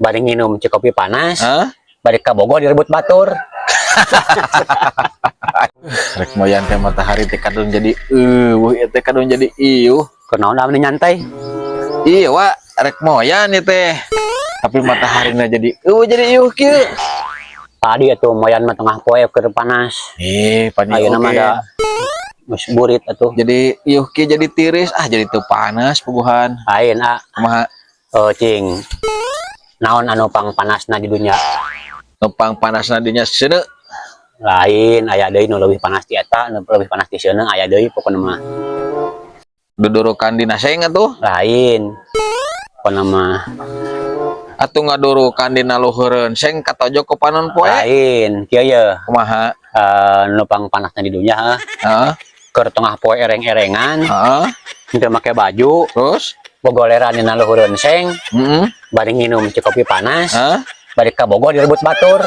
Bari nginum kopi panas, Hah? Bari kabogoh direbut batur. Rek moyan teh matahari teh kadon jadi euweuh, ieu teh kadon jadi iuh. Kunaon da nyantai? Iya, Wak, rek moyan ieu teh. Tapi mataharina jadi euweuh, jadi iuh kieu. Tadi atuh moyan mah tengah poe keur panas. Eh, pan Ayeuna mah da geus burit atuh. Jadi iuh kieu, jadi tiris, ah, jadi teu panas puguhan. Lain, ah. Kumaha? Oh, cing. Naon anu pang panasna di dunya? Nu pang panasna dinya seuneu. Lain, aya deui nu leuwih panas ti eta, nu leuwih panas ti seuneu aya deui pokona mah. Dudurukan dina seng atuh. Lain. Pokona mah. Atuh ngadurukan dina luhureun seng katojok ku panon poe. Lain, kieu ye. Kumaha? Eh, nu pang panasna di dunya, heuh. Heeh. Keur tengah poe ereng-erengan, henteu make baju, Terus? Bogoleran dina luhureun seng, bari nginum kopi panas, Heeh. bari kabogoh direbut batur.